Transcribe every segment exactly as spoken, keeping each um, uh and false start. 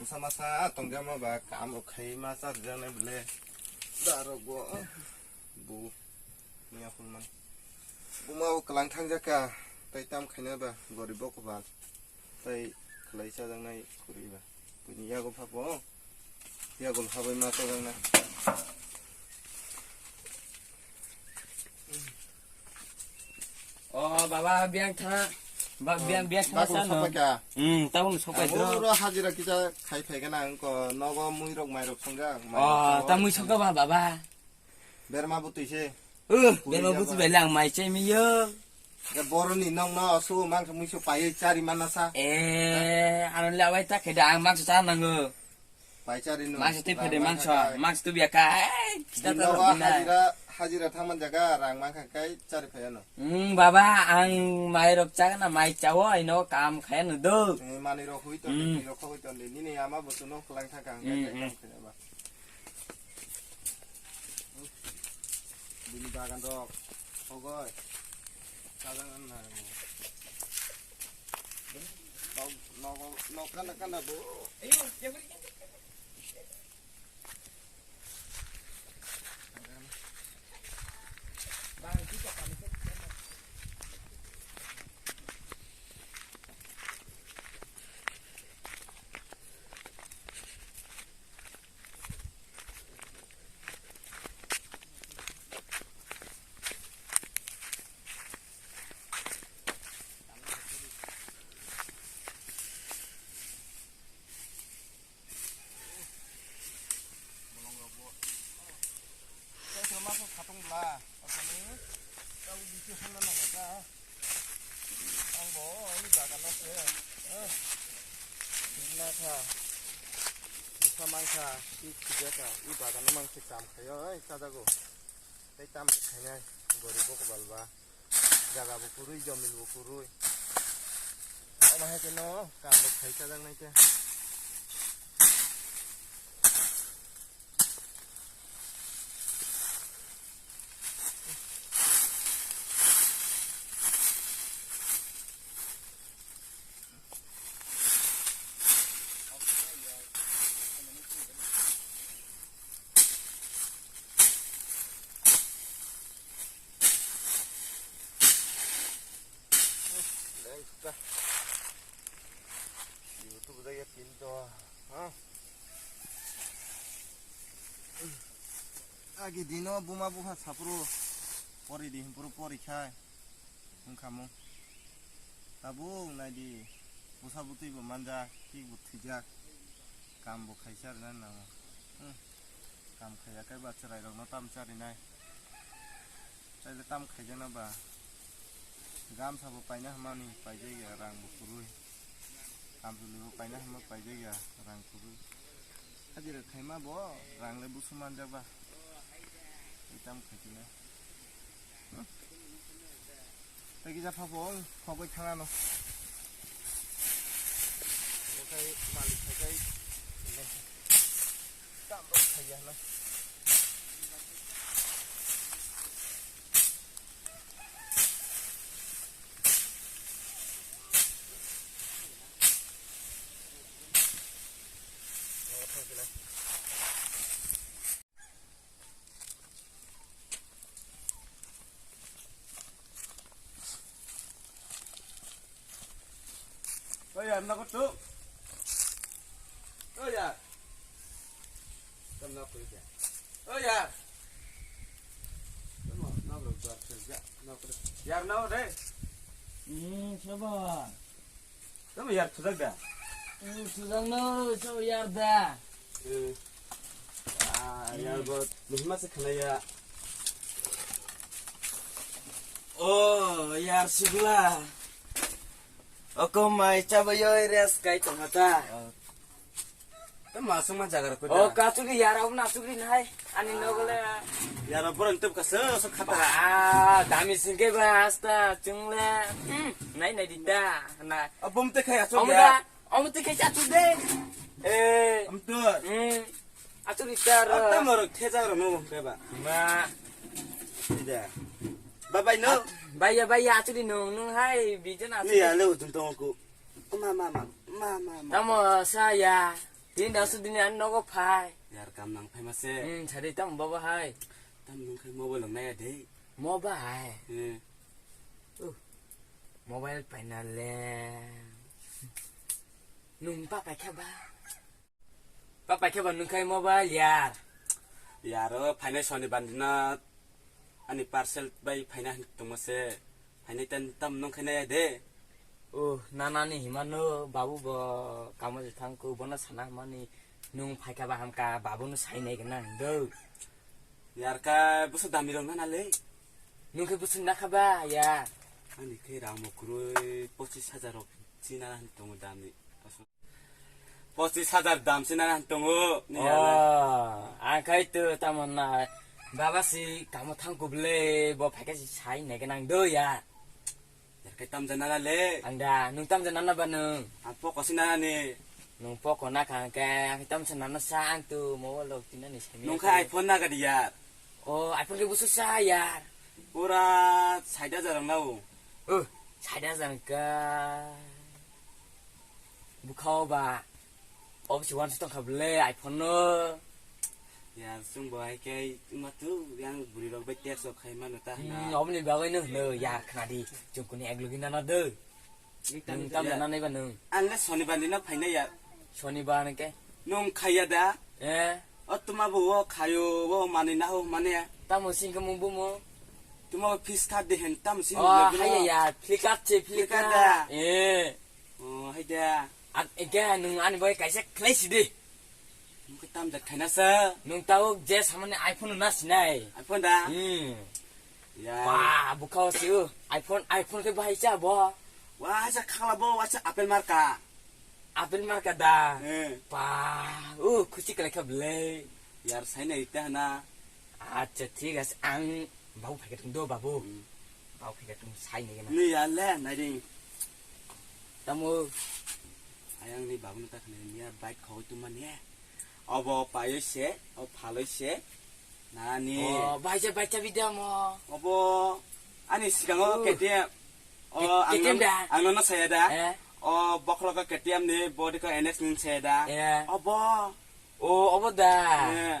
Masa masa tongjakma ba kam rok khai ma charijaknai bole. Da rok bo bu miya phul man. Buma o kwlang thangjakha, tai tam khaina ba gorib bo kwbang. Tai khlai chajaknai khuri ba. Bini yago pha bo. Yago pha bai ma chajaknai. O baba, biang thana. Ba, biang, biang thana. Bakul sano. Sopai ka? Hmm, tabuk sopai dro. Oro hajira kita khai phai kana, angko nogo mui rok, mai rok songja. O, ta mui songka ba, baba? Berma butui se. Uh, berma butui bai lang mai chai mi yo. Ya boroni nong no su mang mui su pai chari mana sa. Eh, ano le awai ta kheda ang mang sa nango. Paicharino. Mangsa twi phede mangsa, mangsa twi biya ka. Ei, kita taro bina. Hajira, hajira thaman jaga rang mangkha kai chari phayano. Hmm, baba, ang mai rok chagana, mai chawo, ino kam khayano do. Eh, mani rok hui ton, hmm, rok hui ton de. Nini ama bo tuno khlang thaka ang kai kam khayaba. Bini bagan rok. Ogoi. Sajang an na. Nok, nok, nok kana, kana bo. Kaisa masa satung bla, asani kau bisi honna nang ka. Ang bo ini bagan no se, eh, na kha, bisa mangkha, i khija kha, i bagan no mangsi kam khayo, eh, sajago. Tei tam khainai, gori boko balba. Jaga bo kwrwi, jomin bo kwrwi. Omo hai khe no kam bo khai chajaknai khe. Lengkha. Youtube jaya pinto. Ha? Agi dino buma bupha sapro pori di, himpuru pori khai. Wngkha mo. Tabuk nai di, busa butwi bo manjak, kik bo thwijak. Kam bo khaisa rwna nango. Hmm. Kam khaiya khe ba chwrai rokno tam charinai. Taile tam khaijakna ba. Gamsa bo paina hamani paijak ya rang bo kwrwi. Kamchwlwi bo paina hama paijak ya rang kwrwi. Hajira khaima bo rang le busu manjak ba. Tei tam khaijaknai. Tei kisa pha phung, phogwi thang ano. Okai malik khaikai. Tam rok khaiya na. Nogo thang kina. Oi, yar, nogo tu. Oi, yar. Tam nogo tu ya. Oi, yar. Tam nogo tu ya. Yar, nogo de. Hmm, sabo. Tamo yar thujak da? Hmm, thujak no, so yar da. Eh. Ah, yar bo muhima se khana ya. Oh, yar sugla. Oko mai chaba yoi res kai tong ta. Tamo aswk ma jaga rok. Oh, kachuk yar, abo na chukri nai. Ani nogole. Yar, borok tep ka se, so khata. Ah, dami singke ba asta chungle. Hmm, nai nai dita. Na. Abum te khai aswk. Omo ya. Da, omo te khai aswk de. Eh. Am tu. Hmm. Aswk dita ro. Ata morok theja ro mo ke ba. Ma. Ida. Babai no. Baya baya aswk di nung nung hai bijan aswk. Ni ya le ujung tong ku. Ma ma ma ma ma ma. Tamo sa ya. Din dasu dini ani nogo phai. Yar kam nang phai mase. Hmm, sari tam baba hai. Tam nung khai mobile nang naya de. Mobile. Hmm. Uh, mobile paina le. Nung pa paikha ba. Pa paikha ba nung khai mobile yar. Yar o phainai sonibar dina ani parcel bai phaina hin tongma se. Phainai tan tam nung khai naya de. Oh, nanani himano babu bo kamo je thangko bono sana himani nung phaikha ba hamka babu no sai nai gana do. Yar ka busu dami rong nana le. Nung khe busu nakha ba ya. Ani khe rang mo kurui pochis hajar rok china hin tongo dami. Pochis hajar dam china hin tongo. Ni yar. Oh, ang khai to tamon na baba si kamo thangko ble bo phaikha si sai nai gana do ya. Yar khe tamja nana le. Ang da, nung tamja nana ba nung? Ang poko si nana ni. Nung poko na kha ang khe, ang khe tamsa nana sa ang tu mobile rok tinani semi. Nung kha iPhone na gadi yar. Oh, iPhone khe busu sa yar. Pura sait hajar ang nao. Oh, sait hajar ang kha. Bukhao ba. Obviously, one tong kha ble iPhone no. Ya, sung bo hai khe, ma tu, yang buri rok bai text rok khai mano ta na. Hmm, oboni bagwi no hwno, ya, khna di. Chung kuni ek logi nana do. Nung tam jana nai ba nung. Ang le sonibar ni no phaina ya. Sonibar ni ke? Nung khaya da? Eh. O tuma bo o khayo, o mani na ho mane. Tamo sing khe mung bumo. Tuma bo fees khat de hen, tamo sing. Oh, haya ya, Flipkart che, Flipkart. Flipkart da. Eh. Oh, hai da. Ak, ege nung ani bai kaisa khlai si di. Nung khe tam jak khaina sa. Nung tao je samani iPhone na sinai. iPhone da? Hmm. Ya. Ba, bukhao si u. iPhone, iPhone khe bahai cha bo. Wa, sa khala bo, wa sa Apple marka. Apple marka da. Eh. Ba, u khusi khlai kha ble. Yar sai nai ta na. Acha, thik ase. Ang Babu phaikhe thung do, babu. Hmm. Babu phaikhe thung sai nai gana. Ni ya le, nai ring. Tamo. Ayang ni babu no ta khna ni ya bike khogoi tuma ni. Obo payoi se, o phaloi se. Nani. Oh, baisa, baisa video mo. Obo ani sigang o Oh. K T M. O K-, ang K T M no, da? Ang no saya da. Eh. O bokhro ko K T M ni body ko N S ni saya da. Eh. Obo. O, obo da. Eh.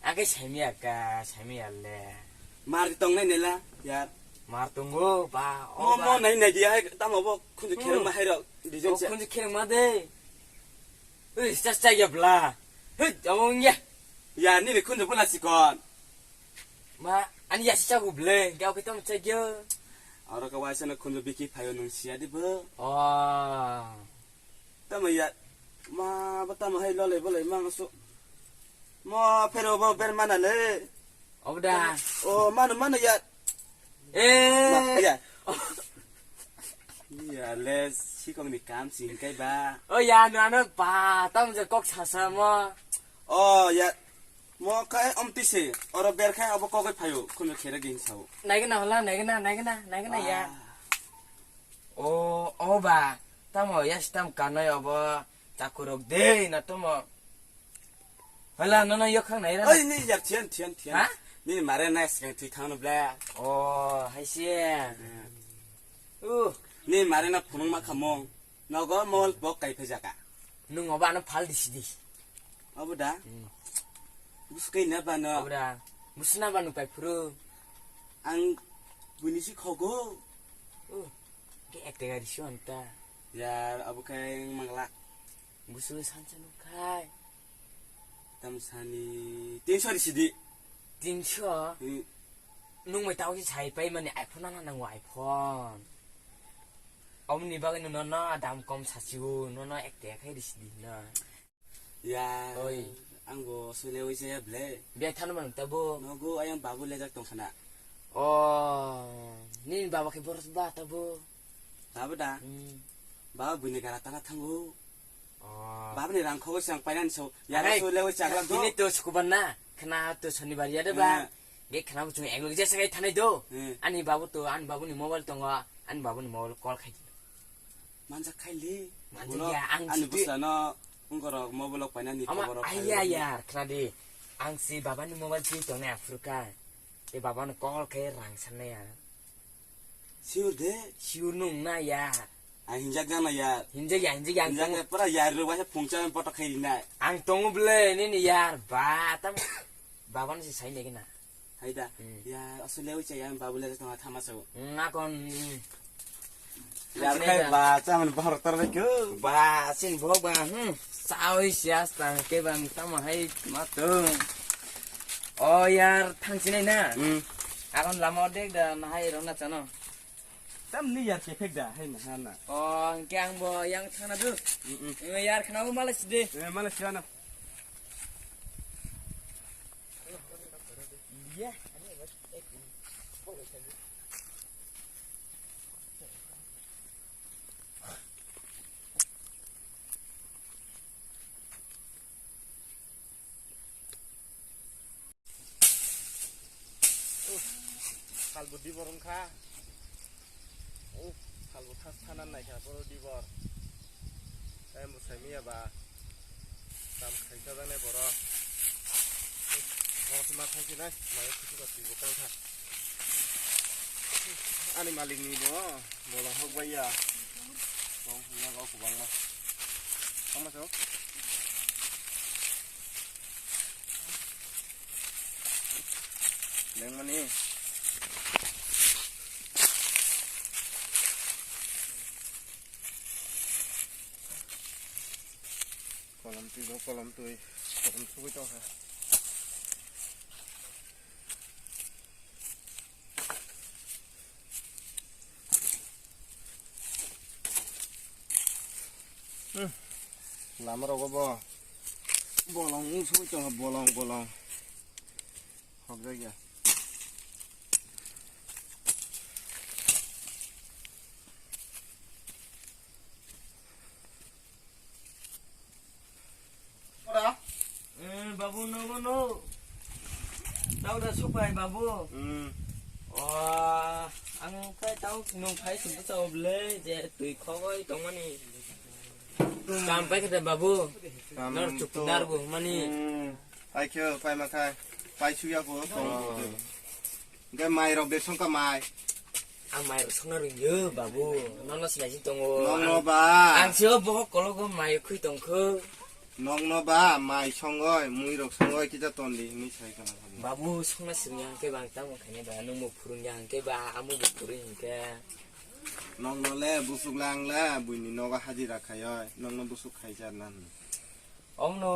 Ake samiya ka, samiya le. Mar di tong nai nela, yar. Mar tongo, ba, Mo, oba. Mo nai nai dia, hai, tamo bo khunju Hmm. Khereng ma hai rok, design O se. Khunju khereng ma de. Ui, sa sa ya bla. Hui, amo ya. Ya, ni le khunju bula sikon. Ma, ani ya sa gu ble, ga ke tamo sa gyo. Aro ka waisa na khunju biki phayo nung sia di bo. Oh. Tamo ya, ma, ba tamo hai lolai bolai mang so. Mo phero bo ber mana le. Obo da. O, mano, mano ya. Eh. Ma, ya. Ya le, sikong ni kam sing kai ba. O ya, no, ano ba, tamo je kok sasa mo. O ya, mo kai om tise, oro ber kai obo kok phayo, khunju khere ging sao. Nai gana hola, nai gana, nai gana, nai gana ya. Ba. O, o ba, tamo ya sitam kanai obo, chakurok de na tamo. Hala, nono yokhang nai ra. Oi, ni yak thian, thian, thian. Ha? Ni mare na sing thui thang no bla. O, hai se. Hmm. Uh. Ni mare na phunung ma khamung. Nogo mol bok kai phejaka. Nung oba ano phal disi di. Obo da? Hmm. Bus kai na ba no. Obo da. Bus na ba nung pai phuru. Ang buni si khogo. Uh. Ke ek tega disi anta. Ya, abo kai mangla. Busu sansa nung khai. Tam sani tinso di sidi. Tinso? Hmm. Nung mai tau si sai pai mani iPhone na nango iPhone. Omni bagwi no no dam kom sasiu no no ek te khai di sidi na. Ya. Oi. Ang bo sule oi se ble. Bia thanu man tabo. Nogo ayang babu lejak tong khana. Oh, ni baba khe boros ba tabo. Babu da. Hmm. Baba buini gara tana thango. Oh. Baba ni rang khogo sang painan so. Ya Arai, so lewi chakla do. Bini to sukuban na. Khna to sonibar ya de ba. Eh. Ge khna buchung eng log jesa kai thanai do. Eh. Ani babu to, ani babu ni mobile tongo. Ani babu ni mobile call khai. Manjak khai le. Manjak ya, ang ani sidi. Busla no ungkorok mobile painani. Ama khobor rok ayya khai. Yar, khna di. Ang si baba ni mobile si tongnai aphurka. E baba no call khai rang sanai ya. Sure de? Sure nung na ya. Ang hinjak jana yar. Hinjak ya, hinjak ya, ang Hinjak tongo. Ya, pura yar ro, wasa phungcha ang poto khai rinai. Ang tongo ble, nini yar, ba, tam, babano se sai nai gina. Hai da. Hmm. Ya, asole wi chaya, babule tong thama sa. Hmm, akon, hmm. Yar Asole kai da. Ba, chaman bahar tar bai ko. Ba, sin bo ba, hmm. Sawi sias tang ke ban tamo hai matung. O yar, thang sinai na. Hmm. Akon lama dek da, na hai rona chano. Tam ni yar kefek da, hai na, ha na. O, hingke ang bo yang thangna du. Mm, mm. Ino yar khna bo mala sidi. Eh, mala sidi ano. Uff, salbo dibor wngkha. Uff, salbo thas thanan naikha boro dibor. Tei mwsai miya ba tam khaisa jani boro. Uff, boro se ma thangsi nai, mayo khusu ba twibo kangkha. Ani malik ni bo bolong hok bai ya. Tong phunga go kubang ma. Tong ma chao. Lengmani. Kolom twi bo, kolom twi, kolom sugui tongkha. Hmm. Lama rogo bo bolong sugui tongkha, bolong, bolong. Hok jagya. Ora? Eh, babu, nogo no. Tau da supai, babu. Hmm. O, ang kai tau nung phai sum tau ble, je twi khogoi tongmani. Kam pai khade, babu. Kam Nor to chukdar bo mani. Hmm. Pai khe, pai ma khai. Pai suya ko, tong. Oh. Hingke mai rok de songkha mai. Ang mai rok songna rwngyo, babu. Nono sinai si tongo. Nongno Ang, ba? Ang sio bohok kologo mai khui tongkho. Nongno ba, mai songoi, mui rok songoi, kita tondi, hinui sai kana kami. Babu, songna sirnya hingke bang tamo khaine ba, nung mo phurungya hingke ba, amo bo phurung hingke. Nongno le, busuk lang le, buini nogo hajira khayoi, nongno busuk khaijar nan. Ongno.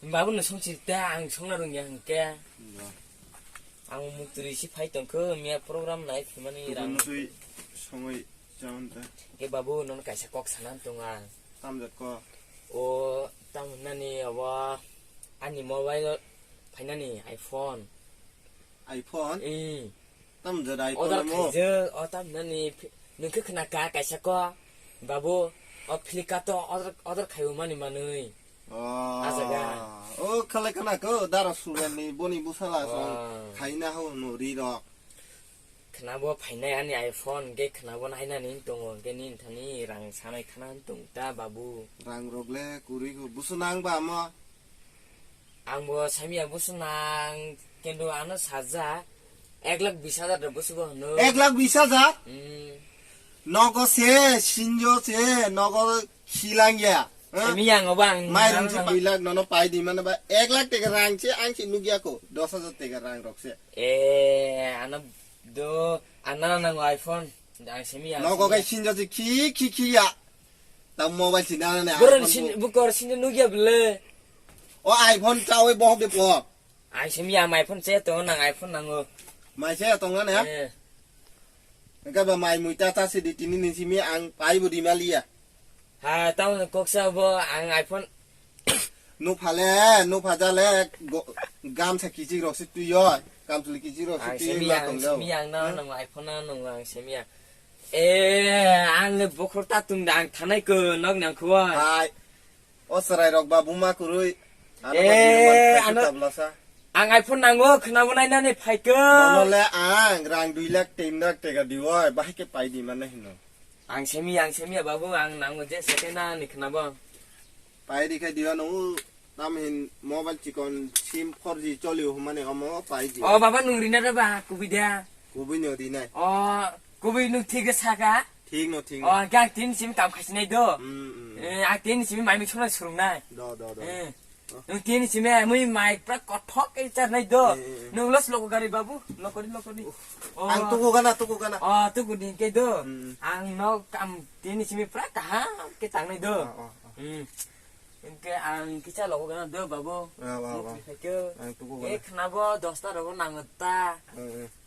Babu no song chirta ang songna rungya hingke. Ba. Ang mukturi si phai tongkho miya program nai phimani Tubu rang. Nutui songoi jaman ta. Ke babu non kaisa kok sanan tonga. Tamjat ko. O tam nani awa ani mobile phainani iPhone. iPhone? Eh. Tam jora iPhone Order mo? Khaijak, o tam nani phi-, nung khe khna ka kaisa ko, babu, o Flipkart o order, order khaibo mani manwi. Oh. A jaga. O khalai khna ko, dara sugan ni boni busala song Oh. Khaina ho no ri rok. Khna bo phainai ani iPhone, ge khna bo nainani tongo, ge ni thani rang sanai khna tong ta babu. Rang rok le kurui ko, busu nang ba mo? Ang bo samiya busu nang, kintu ano saja ek lakh bis hajar da busu bo hwnwi. Ek lakh bis hajar? Hmm. Nogo se, sinjo se, nogo silang ya. Eh? Samiya ang obo ang Mai rang se nang dui lakh nono pai di mane ba ek lakh teka rang se ang se nugya ko, dos hajar teka rang rok se. Eh, ano do, ano nango iPhone. Ang samiya, ang Nogo samiya. Kai sinjo se khi, khi, khi ya. Ta mobile sina na Bro, iPhone sin, bo. Bukor sin nugya bele. O iPhone chawi bohok de po. Ang samiya, ang iPhone che to, nang iPhone nango. Mai che to ngane ya? Eh. Engka ba mai mui ta ta si di tini ni simi ang pai bo di maliya. Ha, tamo koksa bo ang iPhone. Nupha le, nupha ja le, go-, gamsa kichik rok si twi yo, kamchwlwi kichik rok si Ang twi semiya, ma ang tong jao. Semiya, ang no, Hmm? Nang iPhone no, nang ang semiya. Eh, ang le bokhor ta tung da, ang thanai ko, nok nang khuwa. Hai. O chwrai rok ba buma kwrwi. Ano Eh, ba buma ano, tabla sa. Ang iPhone nango, khna bo nai nani phai ko. Bono le ang rang dui lakh, tin lakh teka diwo, bahai ke pai di mane hino. Ang semiya, ang semiya, babu, ang nango je sete na ni khna bo. Pai di khai diwa nung tam hin mobile chikon sim four G choli humani omo pai di. O baba nung rina da ba kubui da. Kubui no rinai. O kubui nung thik saka. Thik no, thik no. Oh, ang tini simi kam khasinai do. Hmm, hmm. Eh, ang tini simi mai mi suna surungnai. Do, do, do. Eh. Oh. Nung tini simi mui mai pra kothok ke charnai do. Eh, eh, eh. Nung los loko gari babu, lokori, lokori. Oh. Ang tuku gana, tuku gana. Oh, tuku din ke do. Hmm. Ang no kam tini simi pra kaham ke tangnai do. Oh, oh, oh. Hmm. Engke ang kisa logo gana do, babu. Ah, ah, ah. Ang tuku gana. Eh, khna bo dosta rogo nangta. Eh, eh.